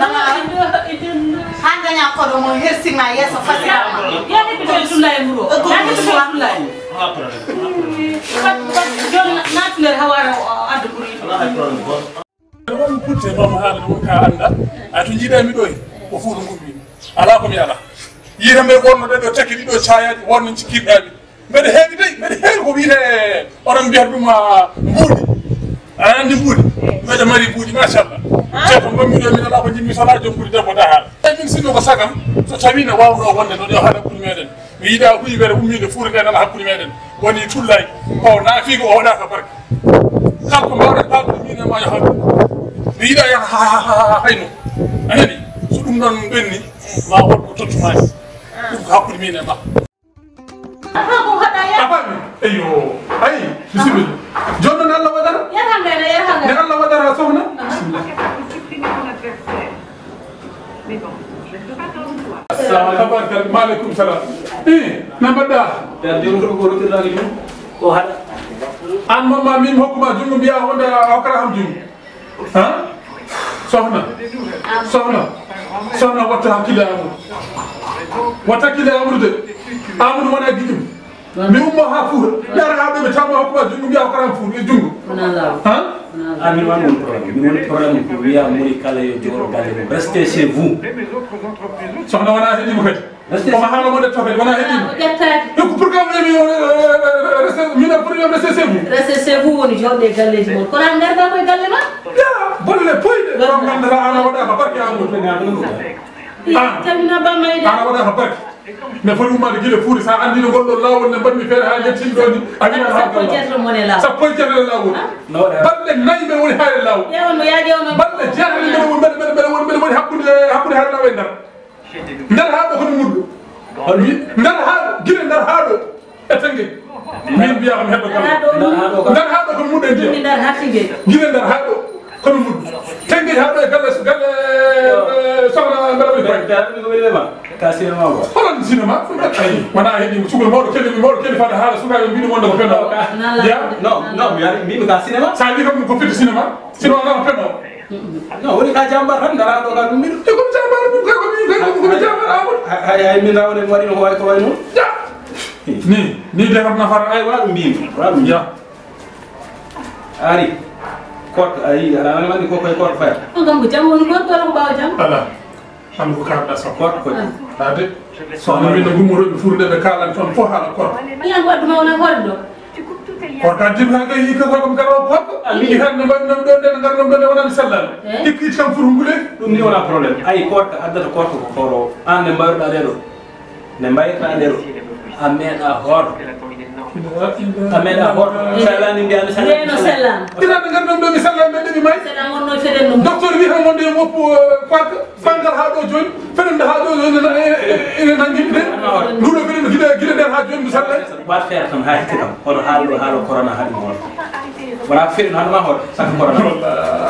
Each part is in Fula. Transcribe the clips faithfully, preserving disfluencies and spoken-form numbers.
Nana. Hande nya kodo mo hersinga yeso fasira. Yani bi to tulay muro. Yani bi to tulay. Joni natuler hawara addu buri. Won kutte mama haala ɗum ka annda. A to jiiɗa mi ɗo e. Ko fof ɗum ummi. Ala ko mi ala. Yita mbe wonno ɗe ɗo cakki ɗiɗo cayaɗi wonno cikkirɗaɓe. Mbeɗa heewi dey, mbeɗa heewi ko wiyte oɗon mbiyata ɗum, ah, mbuuɗi. A anndi mbuuɗi? Mbeɗa mari mbuuɗi, machallah. Ceerto ngonmi ɗo, min alaa ko njiɗmi so alaa joom mbuuɗi debbo daha. Eyi, min sinno ko sagam, so tawii ne waawnoo wonde noon yo haɗa hakkunde meɗen. Mi yiɗaa huybere ummiinde fuure nde nana hakkunde meɗen. Woni tullaay, o naafiiɗo, o waɗaaka barke. Kala ko mbaawɗen haalde min e ma yo haalde. Mi yiɗaa yaha ha, ha, ha, ha, hayno. A nani? So ɗum noon ɓenni, ma won ko tottumaani. Ɗum ko hakkunde min e ma. Aha, ko haɗa ya. A faami? Eyyo. Ayi, bisimilla. Jooni noon Allah waɗana. Yata ngayna, yata ngayna. Ne Allah waɗana sohna. Bisimilla. Assalamu alaikum. Tabarkalla. Maaleykum salaam. I, na mbaɗɗa? Ya, jooni ko ko rotirɗa ɗum. Ko haɗa. An mamma min hokkuma junngo mbiya wonde a hokkata kam junngo. Ha? Sohna. Sohna. Sohna, watta hakkille e Amadou. Watta hakkille e Amadou de. Amadou wona giɗum. Mi ummo ha Fuuta. Mi ara ha ɗo mi tawma hokkuma junngo mbiya hokkata kam Fuuta e junngo. Wona law. Ha? Wona law. Ah, min woni problème. Min woni problème ko wiya moni kala yo jooɗo galle mum. Restez chez vous. Sohna wona heɗima kadi. Restez chez vous. Koma haala mo ɗetto kadi wona heɗima. O ƴettaaki. E ko pour que mi, euh, euh, restez, min a pour restez chez vous. Restez chez vous woni jooɗe galleji mon. Kono an ngarda koye galle ma? Ya, bolle poyɗe. Ɗon ngannduɗaa ana waɗa ko barke Amadou. Ah. Tabina ba mayde. Ana waɗa ko barke. Mais foti ummaade gila Fuuta, sa anndino ngol ɗo laawol ne mbaɗmi feere haa yettin ɗo ni. A wiya haa sappo e jeetati mo ne laawol. Sappo e jeetati laawol. Balɗe nayi mbeɗa woni haa e laawol. Ƴeewan mo yaa ƴeewan mo. Balɗe jeetati mbeɗa woni, mbeɗa, mbeɗa, mbeɗa woni, mbeɗa woni hakkunde, hakkunde haa laawol e Ndar. Ndar haa ɗo kono muɗɗo. Ndar haa ɗo, gila Ndar haa ɗo. E Tëngéej. Min mbiya kam heɗɗo kam. Ndar haa ɗo. Ndar haa ɗo kono muɗɗo ndiya. Ndar haa Tëngéej. Gila Ndar haa ɗo. Kono muɗɗo. Tëngéej haa ɗo e galle, galle, eh, sohna Mbela Wuli Faye. Ka cinéma ko? Holon cinéma? Ayi, wona heɗi sukol mawɗo keli, mawɗo keli fada haala sukaaɓe mbiɗi wonde ko fenno. Ya? Non, non, mi ari, mbimi ka cinéma. Sa wi kam ko fiti cinéma. Cinéma non fenno. Non, woni ka jambar tan, dara ɗo ka ɗum mbiɗo. E ko mi jambar ɗum, kay ko mi, kay ko mi jambar Amadou. Hay, hay, hay, min rawde mi waɗino ko way, ko way noon. Ya. Ni, ni de kam nafara. Ay, wa ɗum mbimi, wa ɗum. Ya. Ari. Korka, ayi, aɗa anndi ko koye korka faya? On kam ko jam woni korka walla ko ɓaawo jam? Ala. An ko kalɗa so. Korka koye. Ah. Ade. Sohna min no gummotooɓe Fuuta nde ɓe kaalan toon fof haala korka. Iyan ko addu ma wona hoore ɗo. Korka dib ha kay hikka ko kam kala o korka. Ami hande mbaɗi ɗum ɗo nden ngar ɗum ɗo nde wonani sellal. Eh? Hikki kam furu ngule. Ɗum ni wona problème. Ay korka addata korka ko koro. An nde mbayruɗa ɗe ɗo. Nde mbayruɗa ɗe ɗo. A meeɗa hoor. A meeɗa hoor. Sa lani mbiya mi sellal. Ndeno sellal. Ina nde ngar ɗum ɗo mi sellal mbeɗe mi may. Sellal wonno feden ɗum. Docteur wi tan wonde woppu, eh, korka. Fangal haa ɗo jooni, fenande haa ɗo jooni, ene, ene, ene nanngini de. Nduɗo fenande gila, gila nder haa jooni, mi sallay. Waɗ feere tan haa hetti kam. Hono haala ɗo, haala corona haɗi mo hono. Wona feere tan ma hoto, saka corona.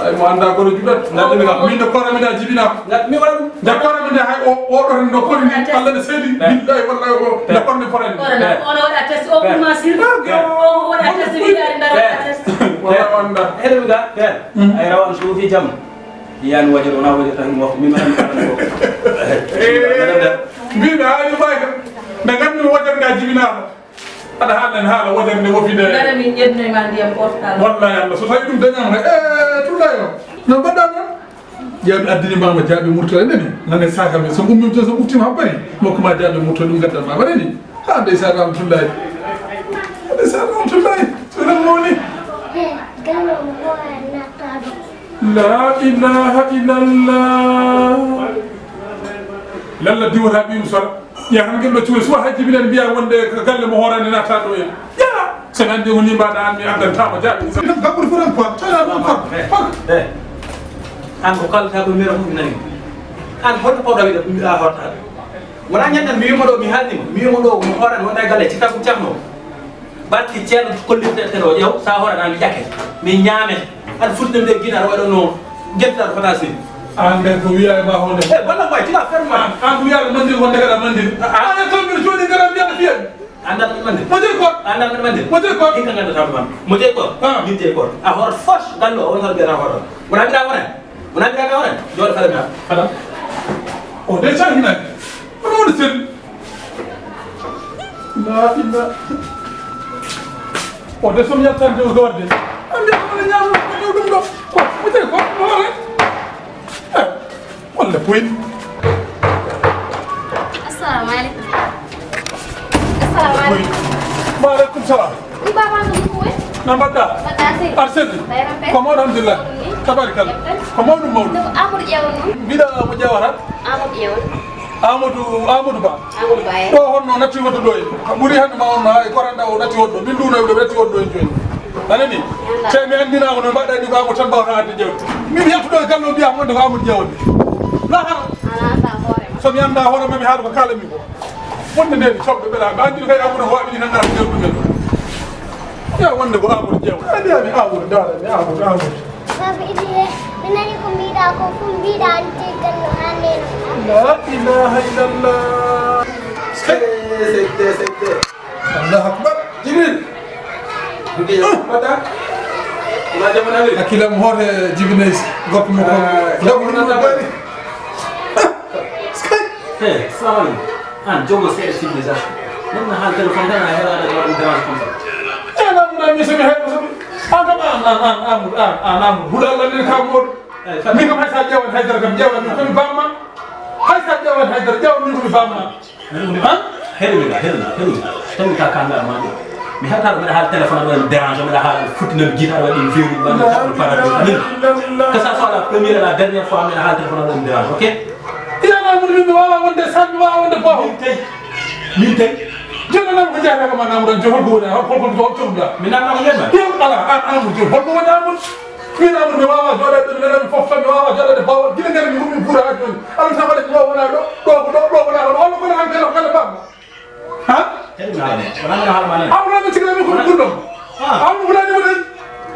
Ay, mo annda kono juɗat. Ngaddu mi kam. Min de corona mi da jibina. Ngaddu mi waɗa ɗum. Nde corona mi de hay o, o ɗo no foti ni, Allah ne seedi. Billahi wallahi o, nde corona mi foti ni. Corona, on waɗa test, o kuma sir. Ah, o waɗa test, mi dari ndar waɗa test. Wala wanda. Eɗe mi ga, feere. Ay rawan suufi jam. Yiyaani wajata, wonaa wajata tan mofta, min mbaɗan mi aran ko. Mbiimi haali mbaay kam. Nde nganndu-mi wojere nde a jibinaama. Aɗa haalna en haala wojere nde wofi nde. Ngara min ƴetnoy ma ndiyam portal. Wallahi Allah, so tawi ɗum dañaama kay. Eh, Tullaay o. No mbaɗɗaa noon? Ƴeew mi addani ma jaaɓe murto en nani. Nane saaka men so ummim to so ɓuftima habbari. Mokku ma jaaɓe murto ɗum gaddan ma waɗani. Ha ndeysaan Ramatullahi. Ndeysaan Ramatullahi. So nan mawni. He, gallo mo hoore nattaɗo. La ilaha illallah. Lalla diwata ɓiyum sora. Ya tan gelɗo cuure suwa hajji bilen mbiya wonde ko galle mo hoorani natta ɗo en. Ya. So mi andi woni mbaɗa an mi addantama jaabi. Ɗum kam ɓuri fof tan quoi. Tawɗa ɗon quoi. Eh. An ko kalata ko mero ɗum nani. An holto pawɗa wiɗa ɗum a hortaɗo. Wona ñande mi wimo ɗo mi haalnima. Mi wimo ɗo mo hoorani wonda e galle ci taggu cahno. Barki Ceerno kollirte ten o ƴeew sa hoorani an mi ƴakke. Mi ñaame. Aɗa fuɗɗinande e gine aɗa waɗa no gentinaɗo fota sini. An kay ko wiya e ma honde. Eh, walla mbawi tina ferme ma. An ko wiya aɗa mandiri wonde kadi a mandiri. Ah. An e toon mbiɗa jooɗi kadi a mbiya aɗa fiya mi. Anndal mbiɗa mandiri. Mo jeyi koot. Anndal mbiɗa mandiri. Mo jeyi koot. Hinka nganndu tan man. Mo jeyi koot. Ah. Min jeyi koot. A horat fos gallo o won hoto mbiyata hoto. Wona mbiɗa horat. Wona mbiɗa ka horat. Jooɗo fere mi. Aɗa. O de calhinani. Kono woni sel. La illa. O de som yaltande o gawar de. An de ko ñaam ko ɗum ɗo. Ko mo jeyi ko mo hoore. Eh, walla boy. Assalamu alaikum. Assalamu alaikum. Wa alaikum salam. Ni baba no ɗum koy? Na mbaɗɗa? Mbaɗɗa sey. Arsene. Bayram pe. Ko mawɗo alhamdulillah. Tabarikalla. Ko mawɗum mawɗum. Ko Amadou ƴeewan noon? Mbiɗa mo ƴeewata? Amadou ƴeewan. Amadou, Amadou Ba. Amadou Ba, eh. Ɗo honno natti wonde ɗo en? Ko ɓuri hannde ma on hay koranda o natti wonde ɗo. Min ɗum ɗo natti wonde ɗo en jooni. Anani? Yalla. Te mi anndinaama no mbaɗa ni ko Amadou tan mbawata adde jawdi. Min yettuɗo e gallo mbiya wonde ko Amadou ƴeewande. La hara. Ala anda hoore ma. So mi annda hoore ma mi haala ko kaalami ko. Wonde nde mi coɓɗo ɓeɗa mi anndi kay Amadou ko waɗi tan ngara jawdi men. Ya wonde ko Amadou ƴeewa. Anndi ami Amadou dara mi Amadou Amadou. Baba Idi he, mi nani ko mbiɗa ko fof mbiɗa anndi gallo hannde no. La ilaha illallah. Seyde, seyde, seyde. Allahu akbar. Jibril. Nde mbaɗa? Ma jamana wi. Hakkilam hoore jibinay gorko mo ko. Ah, dagu ɗum no dari. Skay. Hey, salamu alaikum. An jogo seeɗa civilisation. Min na haal téléphone tan a hela aɗa waɗa dérange comme ça. Eh, na muna mi sami hay ko sami. An kam an an an an an an huɗa Allah ne kam moɗo. Min kam hay sa ƴeewan haydara kam ƴeewan min komi bamma. Hay sa ƴeewan haydara ƴeewan min komi bamma. Han? Heɗo mi ga, heɗo mi, heɗo mi. Tawi ka kanga ma ɗo. Mi hatta mbeɗa haala téléphone aɗa waɗa dérange, mbeɗa haala fuɗɗinam jiita aɗa waɗi feeru, mbaɗa kaɗo paradis. Min, que ça soit la première et la dernière fois mbeɗa haala téléphone aɗa waɗa dérange, ok? Iyana mun min mi wawa wonde san mi wawa wonde boho. Min tawi, min tawi. Jono nam ko jeyata ko ma namuran jo holko woni hol hol hol hol tumda. Mi namna ko yema. Ala an an mo jo holko woni amon. Min Amadou mi wawa jooɗade ɗo mi nana mi fof tan mi wawa jooɗade bawal gila ngari mi ummi buura ha joni. Allah tan waɗa ɗo wona ɗo ɗo ko ɗo ɗo wona ɗo walla kono han kala kala bamma. Ha? Amadou mi sikla mi ko ɗum ɗo. Amadou hulani mo ɗen.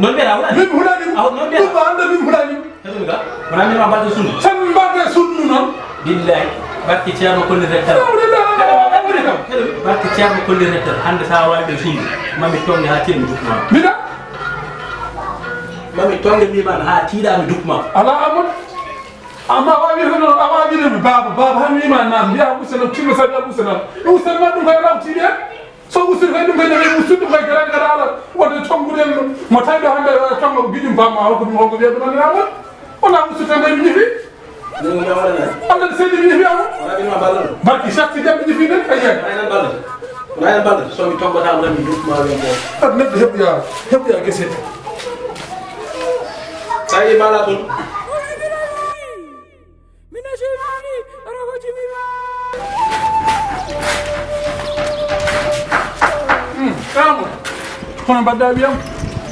Non mbiɗa hulani. Min hulani mo. Aw non mbiɗa. Ɗum ko anda min hulani mo. Heɗude ka? Wona min ma mbaɗde sunna. Tan mbaɗde sunna noon. Billahi. Barki Ceerno kollirte tan. Barki Ceerno kollirte tan. Hannde sa wawi ɗo sunna. Mami tonge ha ceerno dukma. Mbiɗa. Mami tonge mbiman ha tiiɗa mi dukma. Ala Amadou. Amma a wawi hono a wawi mi baba baba han wima na mbiya usena timo sabi usena usena ma ɗum kay law tiiɗe. So usir kay ɗum kay nde usude ɗum kay garani kadi ala wonde tongude mo tawi ɗo hande tongo giɗum bamma holko ɗum holko wiya ɗum andana won. Wona usirta nde mi ñifi. Allah seydi mi ñifi ama. Barki satti jam mi ñifi nde kay yen. Wona en balde. Wona en balde. So mi tombata mo mi duk ma wen ko. At neɗɗo heɓoya heɓoya gese. Tawi mala ɗum. Kono mbaɗɗa wiyam?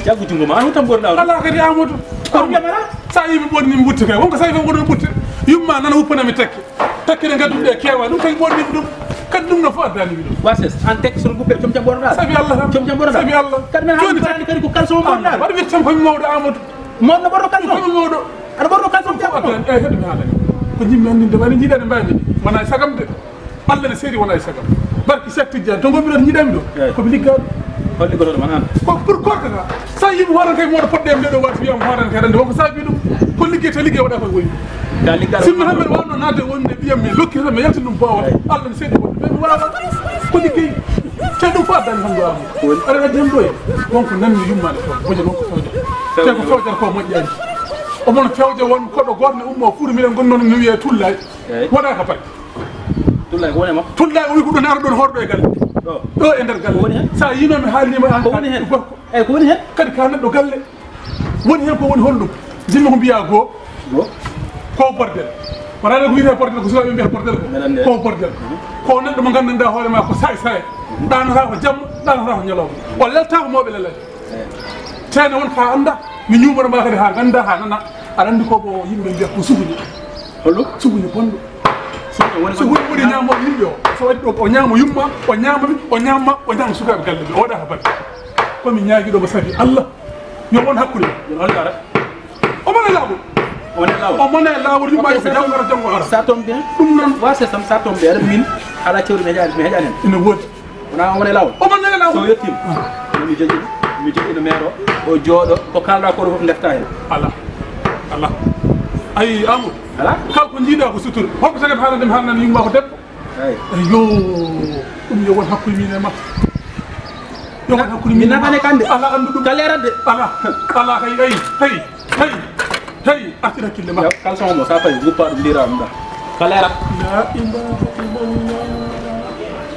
Jaggu jungo ma, an tan ɓorɗa. Ala kadi Amadou. Kono mbiyam ala. Sa yimi ɓorni mbutte kay, wonko sa yimi ɓorni mbutte. Yumma nana wuppanami tekke. Tekke ɗe gadduɗe kewa, ɗum kay ɓorni ɗum. Kadi ɗum no fof addani mi ɗum. Wases, an tekke sono guppe, com jam ɓorɗa. Sabi Allah tan. Com jam ɓorɗa. Sabi Allah. Kadi men joni kadi ko kalso mo ɓorɗa. Waɗi wittam komi mawɗo Amadou. Mawɗo ɓorɗo kalso. Komi mawɗo. Aɗa ɓorno kalson fof addani, eh, heɗo mi haalani. Ko jimmi anndinde, wani jiiɗani mbawi. Wona e sagam de. Allah ne seeri wona e sagam. Barki Cheikh Tidiane, to ngonmi ɗon jiiɗami ɗo. Ko mi liggaɗo. Ko liggotoɗo man an? Ko pour gorko ka. Sa yii mi hooran kay, mi waɗa poɗɗe am nde ɗo waɗi wiyam hooran kay, rende wonko saabi ɗum. Ko liggey, to liggey waɗa koye woyi. Ka liggal. Sinno tan mbeɗa wawno naatde wonde ɓiyam mi lokki tan mi yaltin ɗum boowa. Eyi. Allah ne seedi woɗɗi. Ɓe mi wawa. Ko liggey. Te ɗum fof addani tan ɗo am. Ko woni? Aɗa waddi tan ɗo e. Wonko nanmi yummaade toon. Boja wonko fewja. Te ko fewjata ko moƴƴani. Omon fewja won koɗo gooto ne ummo fuuta miɗen gonnoon no wiyee Tullaay. Eyi. Waɗa ka baɗi. Tullaay ko woni e makko? Tullaay o wi ko ɗo naata ɗon hoore ɗo e galle. Ɗo? Ɗo e nder galle. Ko woni hen? Sa yiinoo mi haalniima aan. Ko woni hen? Gorko. Eyi, ko woni hen? Kadi ka neɗɗo galle. Woni hen ko woni honɗum? Jinno ko mbiyaa goo. Goo? Ko bordel. Wonaa ko wiyetee bordel, ko sukaaɓe mbiyata bordel ko. Mbeɗa anndi. Ko bordel. Mhm. Ko neɗɗo mo nganndanɗaa hoore maa ko saay saay. Ɗaanataa ko jamma, ɗaanataa ko ñalawma. O leltaa ko mawɓe lelata. Eyi. Tene won ka annda, mi ñuumoro ma kadi haa ngannda, haa nana. Aɗa anndi ko bo yimɓe mbiya ko sukuñi. Hollo? Sukuñi bonɗo. Sukuñi woni, sukuñi woni ñaamo yimɓe o. So waɗi ɗo, o ñaamo yumma, o ñaama mi, o ñaama, o ñaama sukaaɓe galle ɓe. O waɗa ka baɗi. Ko mi ñaagiiɗo mo sabi Allah. Yo won hakkunde. Yo Allah ara. O mona laawol. O mona laawol. O mona laawol, yumma ko janngo ara, janngo ara. Ça tombe bien. Ɗum noon. Wa c'est ça, ça tombe bien. Aɗa min, ala cewri mi heƴaani, mi heƴaani hen. Ina woodi. Wona o wona e laawol. O mona e laawol. So yettiima. Ah. Mi joƴƴina, mi joƴƴina maire o, o jooɗo, ko kaalɗa ko ɗo fof ndefta hen. Ala. Ala. Ayi, Amadou. Ala? Kala ko jiiɗa ko sutura. Holko sagata haalande mi haalnani yumma ko debbo? Eyi. Eyi, yo, ɗum yo won hakkunde min e makko. Yo won hakkunde min e makko. Mi nafane kande. Ala anndu ɗum. Ka leerat de. Ala. Ala kay, eyi, eyi, eyi, eyi, artir hakkille ma. Yaw, caleçon mo, sa fayi, guppa ɗum, lira ɗum ɗa. Ka leerat. La ilaha illallah.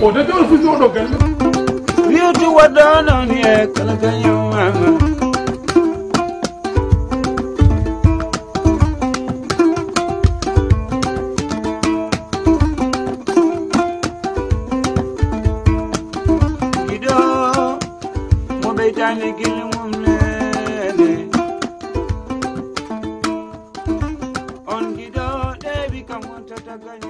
O de jooɗo fusi oɗo galle. Riwti waɗɗa noon e kala kañum mama. Giɗo mo ɓeytaani gilli mum neene. On giɗo ɗeeɓi kam on tata gañ.